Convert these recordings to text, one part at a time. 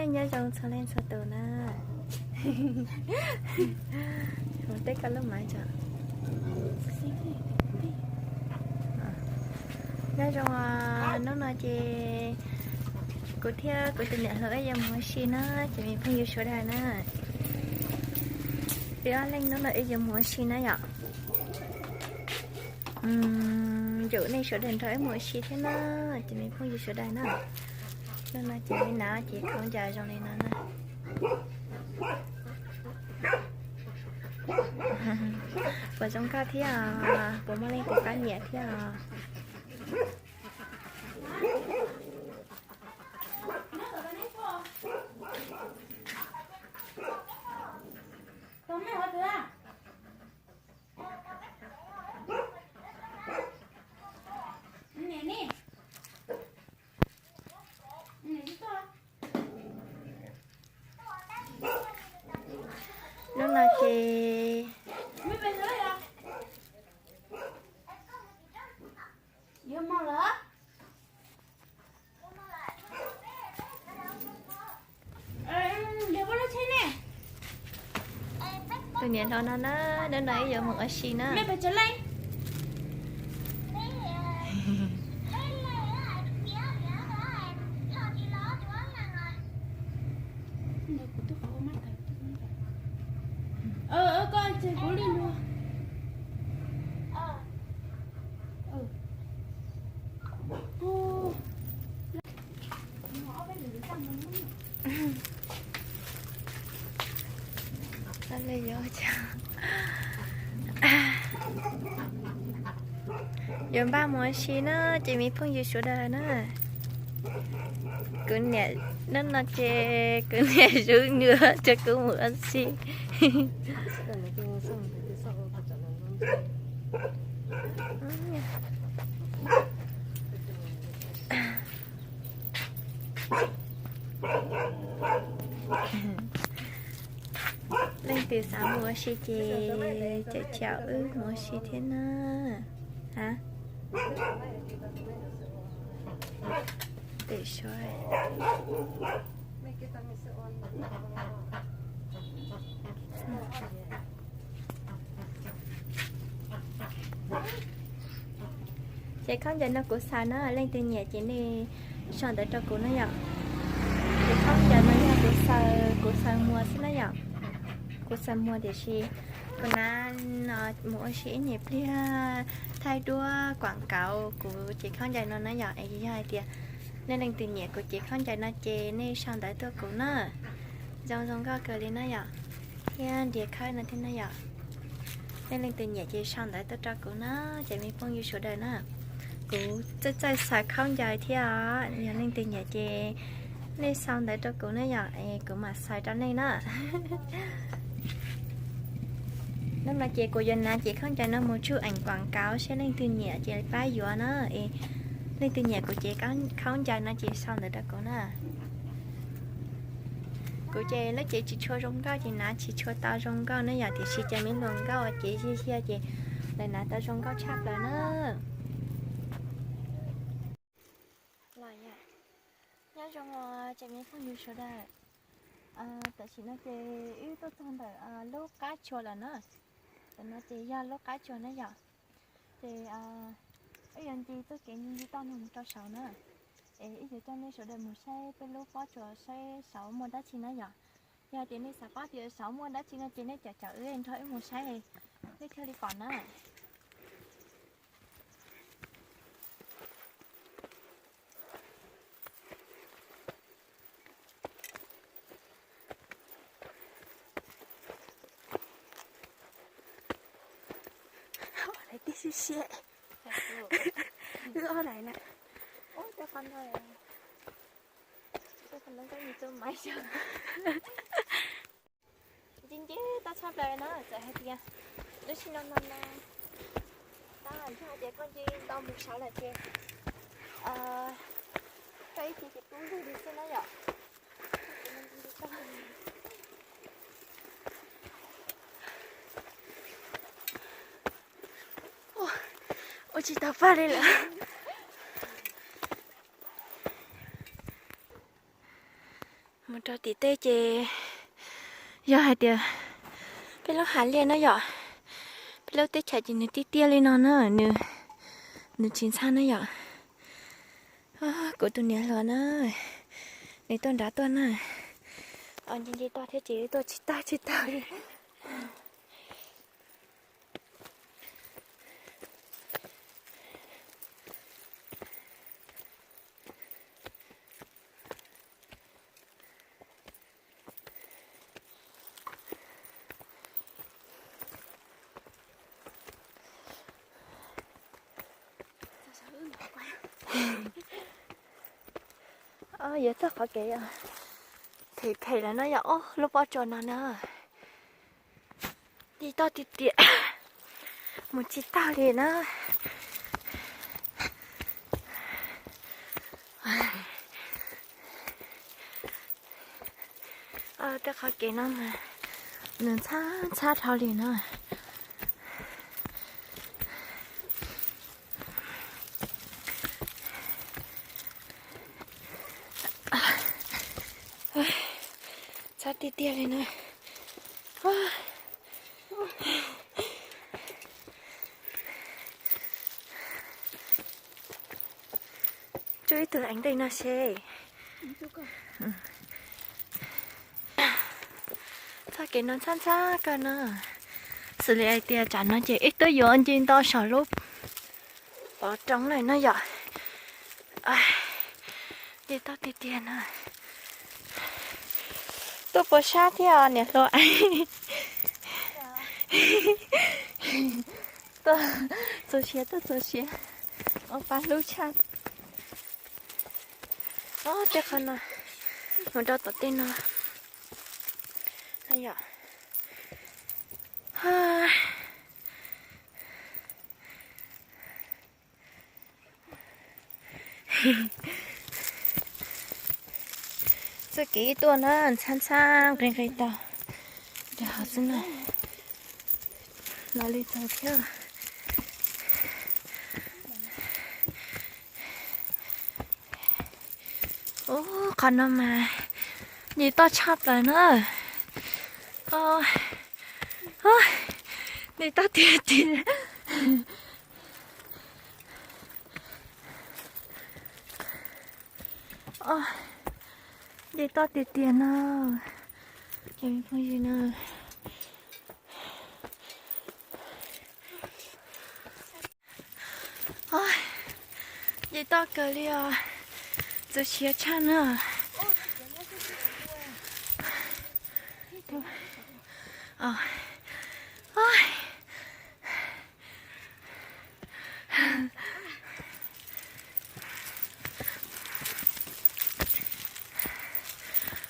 Nyob zoo txhua leej txhua tus na. Mus teb koj lub maiv tso. Nyob zoo, hnub no ces kuv thiab kuv tus niam hluas wb yuav mus ua si na, ces me phooj ywg sawv daws na. Wb ob leeg hnub no wb yuav mus ua si na yom. Yuav nej sawv daws nrog wb mus ua si thiab na, ces me phooj ywg sawv daws na. Hnub no ces li na ces khaub ncaws zoo li no na. Puas zoo nkauj thiab os, puas muaj leej twg pab nyiam thiab os? Hnub no ces tus niam hluas no na, hnub no wb yuav mus ua si na. Yuav npaj mus ua si na, ces me phooj ywg sawv daws na. Kuv niam, hnub no ces kuv niam zuv nyuam coj kuv mus ua si. Leej twg xav mus ua si ces caum caum wb mus ua si thiab na. Ha, ces khaub ncaws no kuv xaws na, leej twg nyiam ces nej sau ntawv rau kuv na yom. Ces khaub ncaws no yog kuv xaws, kuv xaws muag xwb na yom. Kuv xaws muag tiam sis kuv na, mus ua si ib nyuag pliag thaij duab kuam kauv kuv cev khaub ncaws no na yom. Es yog hais tias nej leej twg nyiam kuv cev khaub ncaws no ces nej sau ntawv tuaj kuv na. Zoo zoo nkauj kawg li na yom, thiab nriam khawb no thiab na yom. Nej leej twg nyiam ces sau ntawv tuaj rau kuv na, ces me phooj ywg sawv daws na. Kuv txawj txawj xaws khaub ncaws thiab os, yog leej twg nyiam ces nej sau ntawv rau kuv na yom, es kuv mam xaws rau nej na. Hnub no ces kuv yuav hnav cev khaub ncaws no mus tsuj eem kuam kauv, seb leej twg nyiam ces pab yuav na. Es leej twg nyiam kuv cev khaub ncaws no ces sau ntawv rau kuv na. Kuv ces lub cev tsis tshua zoo nkauj ces hnav tsis tshua tau zoo nkauj na yom, tiam sis cov me hluas nkauj uas cev zij ziag ces lawv hnav tau zoo nkauj tshaj plaws na. Los yog, nyob zoo os ces me phooj ywg sawv daws. Tam sim no ces wb tuaj txog ntawm lub qab tsua lawm na. Tam no ces yog lub qab tsua na yom. Ces wb yuav nce txoj kev nce toj no mus rau saud na. Es wb yuav coj nej sawv daws mus saib peb lub pob tsuas saib saud muaj dab tsi na yom. Yog tias nej xav paub tias saud muaj dab tsi no ces nej caum caum wb nrog wb mus saib, nej thiaj li pom na. Lawv tib si siab. Wb ob lawm na. Nce nce toj tshaj plaws na, txawm hais tias lub sij hawm no no tab hais tias koj nce ntau mus saud lawm ces koj ib ce ces kub lug li xwb na yom. Ua tsis tau paj li lawm. Mus rau tim tej ces yog hais tias peb lub hav liaj na yom, peb lub teb chaws ces nws tiaj tiaj li no na, nws, nws tsis ntxhab na yom. Kuv tus niam hluas na, nws tuaj nrad tuaj na, nce nce toj thiab ces tuaj tsis tag tsis tag li. Yuav txog qhov kev phem phem lawm no yom, ob lub pob tsuas no na. Nce toj tiag tiag, mus tsis tag li na. Tej qhov kev no mas nws ntxhab ntxhab dhau li na. Ntxhab tiag tiag li na. Tsuj ib tug eev dej no seb. Txoj kev no ntxhab ntxhab kawg no. Xws li hais tias tsam no ces wb twb yuav nce nto saum lub pov roob lawm no yom. Nce toj tiag tiag no. Tuaj puas sab thiab niam hluas. Tuaj txaus siav, tuaj txaus siav. Ua pa hlub tshaj. Ob, tej qhov no mus rau tom tej no yom. Txoj kev tuaj na ntxhab ntxhab nqis nqis tau rau hauv xwb na. Los li txaus thiab. Ub, qhov no mas nce toj tshaj plaws na. Nce toj tiag tiag. Nce toj tiag tiag no. Cov phooj ywg na. Nce toj kawg li os. Txaus siav tshaj na.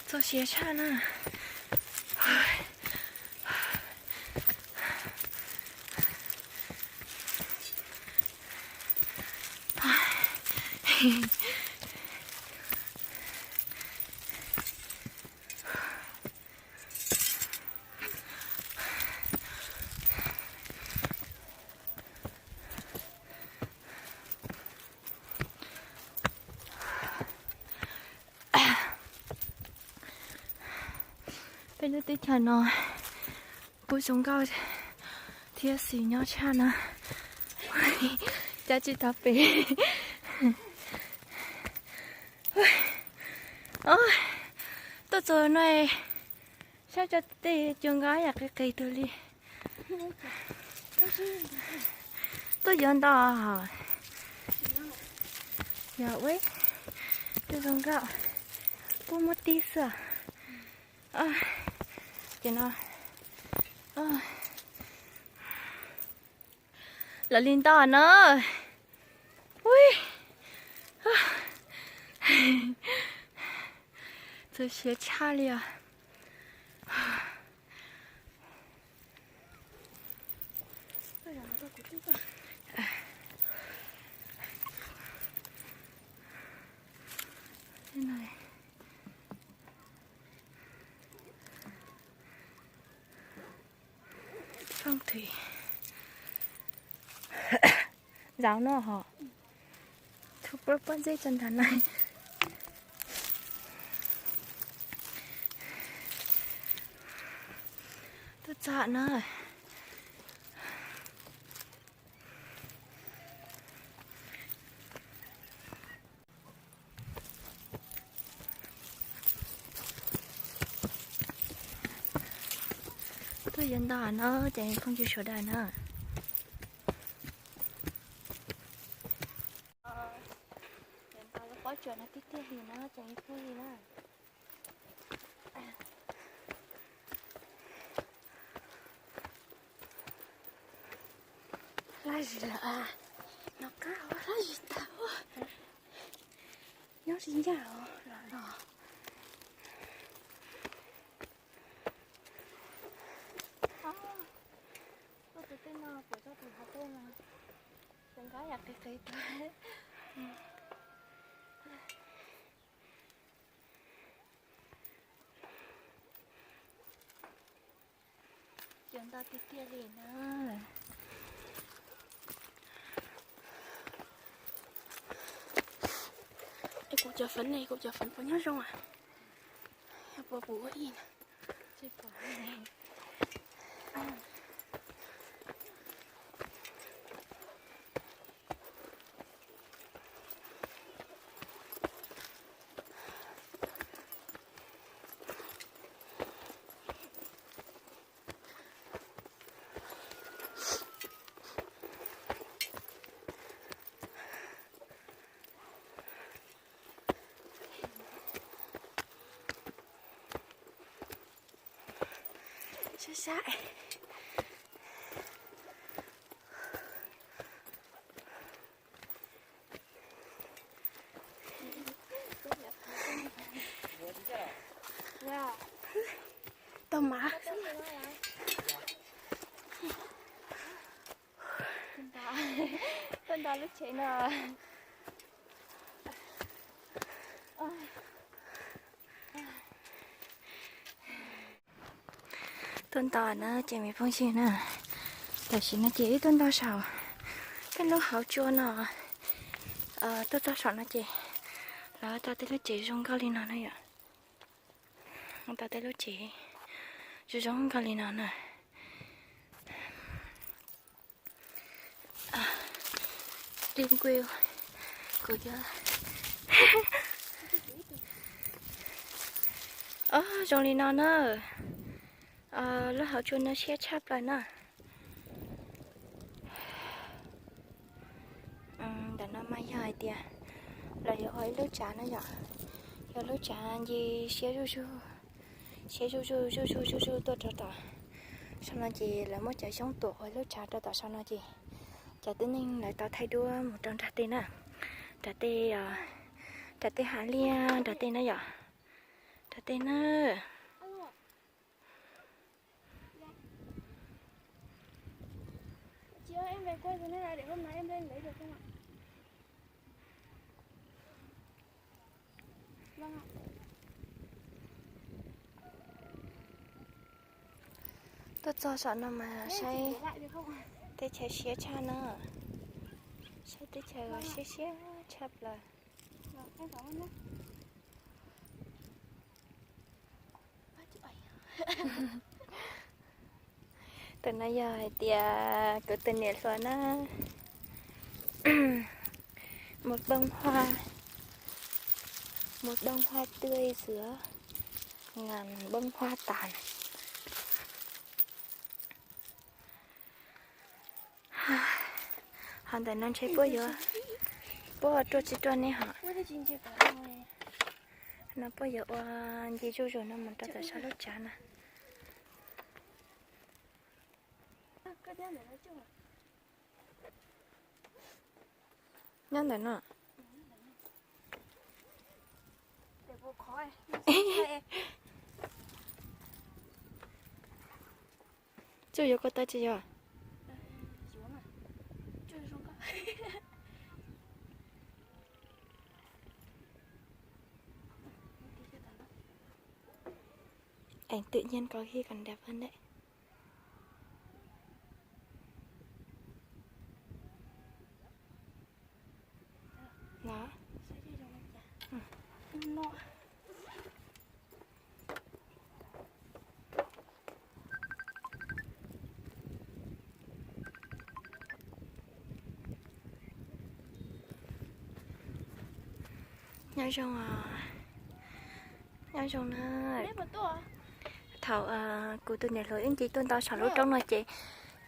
Txaus siav tshaj na. Peb lub teb chaws no kuj zoo nkauj thiab xis nyob tshaj na. Cab tsis tau pes. Tuaj txog no, saib tso tej cua nkauj yam qis qis tug li. Tuaj yuav ntau. Yog ua, tuaj zoo nkauj, puab muab tib xwb. Ces no los li ntau na. Ui, txaus siav tshaj li os. Phong thủy. Zaum no ho thu pab pab zeb tso ntag na. Txog na. Tuaj yuav ntau no ces phooj ywg sawv daws na. Yuav ntau lub pob tsuas no tiag tiag li na ces phooj ywg na. Laj zis lawm, nov qab hlab zis tag, nyob tsis ncaj los los. Koj tus tej no kuv txoj tus hauv tej no, tus nqab yam qis qis tuaj. Cov ntau tiag tiag li na. Es kuv cov fev ne, kuv cov fev puas nyob zoo a? Yog puas pum ua ib na. Sab sab. Tau mas. Tuaj nto lub tsev no. Tuaj nto na ces me phooj ywg na. Tam sim no ces wb tuaj nto saum tej lub hauv tsua no. Tuaj txog saum no ces lawv tau tej lub tsev zoo nkauj li no na yom. Tau tej lub tsev zoo zoo nkauj li no na. Li nkuj, kuv cov, o, zoo li no na. Lub hauv tsua no siab tshaj plaws na. Ntawm no mas yog hais tias lawv yuav ua ib lub tsav na yom, yog lub tsav nce siab zuj zus, siab zuj zus zuj zus zuj zus tuaj rau tom sau no ces lawv muab cov xyoob tuam ua lub tsav rau tom sau no ces cov tib neeg lawv tau thaij duab mus rau nram tej na, nram tej, nram tej hav liaj nram tej na yom, nram tej na. Tuaj txog saum no mas saib teb chaws siab tshaj na, saib teb chaws siab siab tshaj plaws. Tus no yog hais tias kuv tus niam hluas na, một bông hoa, một bông hoa tươi giữa ngàn bông hoa tàn. Ho ntawm no ntshe puab yuav, puab ruaj tsis ruaj ne ho. No puab yuav ua nce zuj zus no mus rau tom sab lub tsav na. Nyob ntawm no. Tsuj yuav ko taw tsis yog? Ảnh tự nhiên có khi còn đẹp hơn đấy. Đó. Ừ. No. Zoo, nyob zoo na. Thaum kuv tus niam hluas wb nce tuaj ntau saum lub roob no ces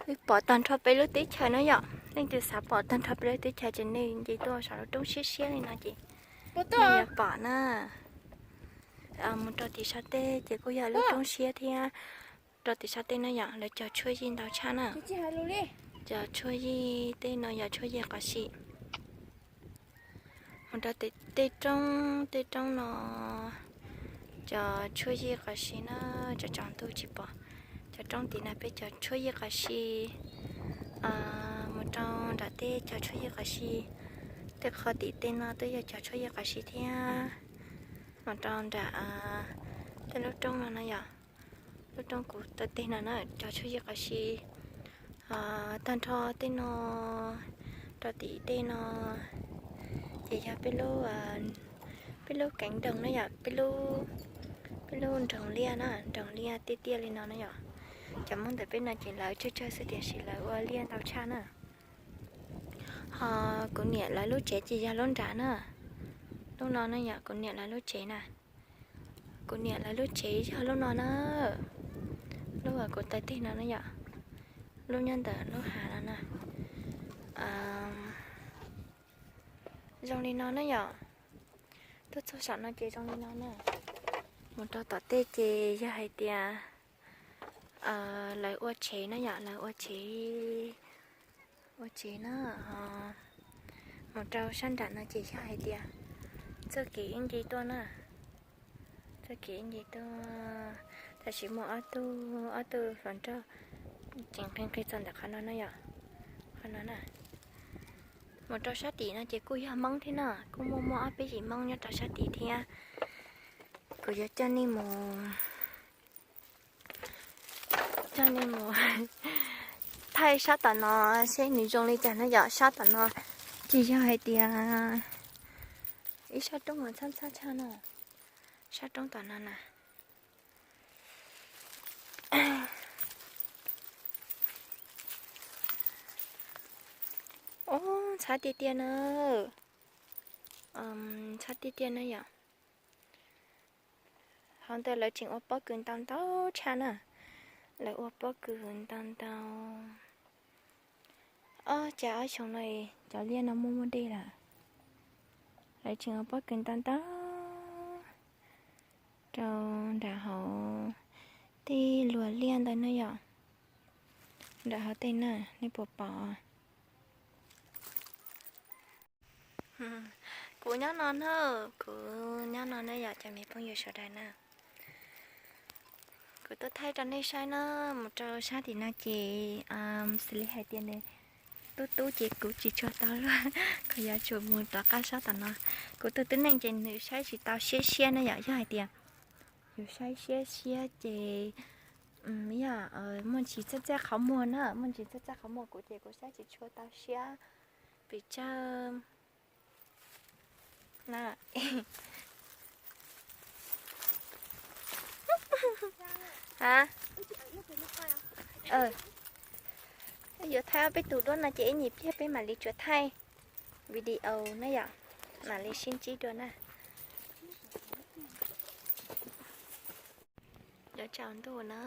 wb pom tag nrho peb lub teb chaws na yom. Leej twg xav pom tag nrho peb lub teb chaws ces nej nce tuaj saum lub roob siab siab li no ces nej yuav pom na. Mus rau tim sab teb ces kuj yog lub roob siab thiab. Rau tim sab teb no yom, lawv cog tshuaj yij ntau tshaj na. Cog tshuaj yij tej no yog tshuaj yij qos si. Mus rau tej roob, tej roob no cog tshuaj yij qos si na, tsaus tsaus ntuj tsis pom. Cov roob tim no peb cog tshuaj yij qos si. Mus rau nram teb cog tshuaj yij qos si. Tej qhov tim tej no twb yog cog tshuaj yij qos si thiab. Mus rau nram tej lub roob no no yom, lub roob kuv taw teg no na cog tshuaj yij qos si. Tag nrho tej no, rau tim tej no ces yog peb lub, peb lub keev nroog na yom, peb lub nroog liaj na, nroog liaj tiaj tiaj li no na yom. Cov Hmoob ntawm peb no ces lawv tsawg tsawg xwb tiam sis lawv ua liaj ntau tshaj na. Ho kuv niam lawv lub tsev ces yog lub nram na, lub no na yom, kuv niam lawv lub tsev na. Kuv niam lawv lub tsev yog lub no na, lub uas kuv taw teg no na yom, lub nyob ntawm lub hav no na. Zoo li no na yom, tuaj txog saum no ces zoo li no na. Mus rau tom tej ces yog hais tias lawv ua tsev na yom, lawv ua tsev, ua tsev na. Mus rau sab nram no ces yog hais tias txoj kev ib nce tuaj na, txoj kev ib nce tuaj. Tam sim muaj ob tug, ob tug hluas nraug tseem nqis nqis txog ntawm qhov no na yom, qhov no na. Mus rau sab tim no ces kuj yog Hmoob thiab na, kuj muaj muaj ob peb yim Hmoob nyob rau sab tim thiab. Kuv yuav coj nej mus, coj nej mus thaij sab tom no seb nws zoo li cas na yom. Sab tom no ces yog hais tias ib sab roob uas ntxhab ntxhab tshaj no, sab roob tom no na. Ub, ntxhab tiag tiag na, ntxhab tiag tiag na yom. Hauv ntawd lawv tseem ua pob kws ntau ntau tshaj na, lawv ua pob kws ntau ntau. Ob, cas ob xyoo no cov liaj no muaj muaj dej lawm. Lawv tseem ua pob kws ntau ntau rau nram hauv tej luag liaj ntawd na yom. Nram hauv tej na, nej puas pom? Kuv nyob no na, kuv nyob no na yom, cov me phooj ywg sawv daws na. Kuv tuaj thaij rau nej saib na, mus rau sab tim no ces xws li hais tias nws tub tub ces kuv tsis tshua tau luaj, kuv yuav tsum mus rov qab sab tom no. Kuv tus tib neeg ces nws saib tsis tau siab siab na yom, yog hais tias yus saib siab siab ces yog muaj ntsis txaj txaj qhov muag na, muaj ntsis txaj txaj qhov muag kuv ces kuv saib tsis tshua tau siab pes tsawg na. A, yuav thaij ob peb tug duab no ces ib nyuag pliag peb mam li tsuas thaij video na yom, mam li sib ntsib dua na. Yuav tsaus ntuj na.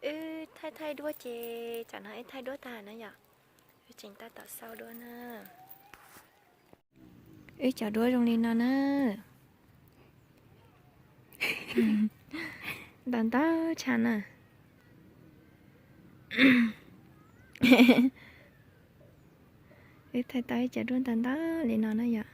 Wb thaij thaij duab ces tsam no wb thaij duab tag na yom, wb tseem tab tom xau duab na. Wb cov duab zoo li no na. Ntau ntau tshaj na. Wb thaij tau ib cov duab ntau ntau li no na yom.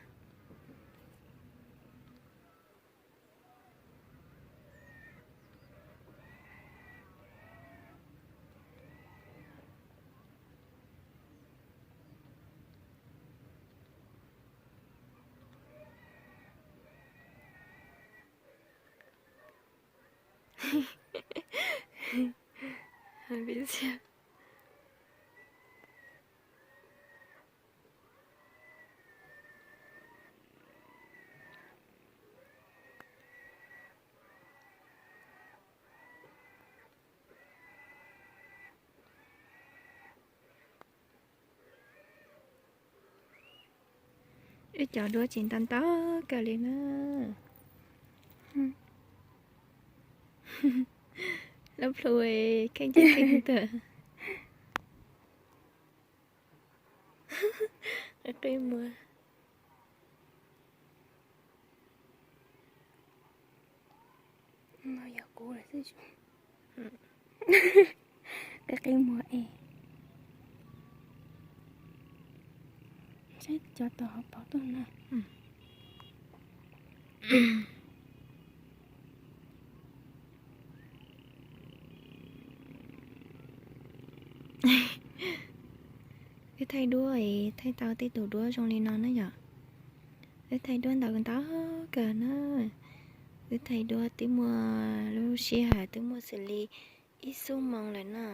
Wb cov duab tseem ntau ntau kawg li na. Lub plhu kheej kheej kheej tag. Qi qi muag. No yog kuv lawm xwb. Qi qi muag es. Saib cov tom hauv paus tuaj na. Wb thaij duab es thaij tau tej tus duab zoo li no na yom. Wb thaij duab ntau ntau kawg na. Wb thaij duab twb muaj lub sij hawm twb muaj xws li ib xuab moos lawm na.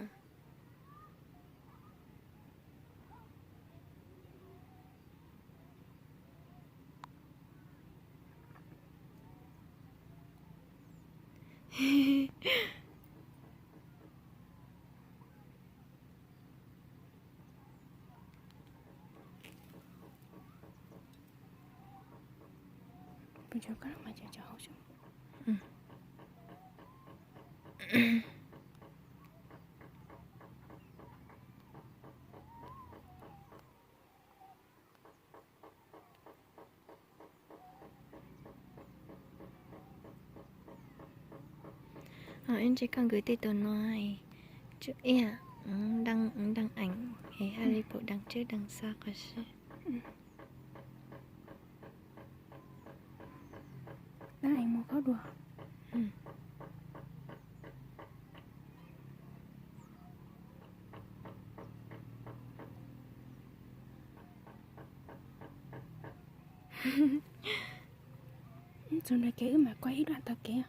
Ib ntsis koj nkws tej tus no, ib, deej eev es haj li pum deej tswb deej xo qhov si. Deej eev mus khaub dua. Txog ntawm kev wb mam kuaj ib dab taug kev.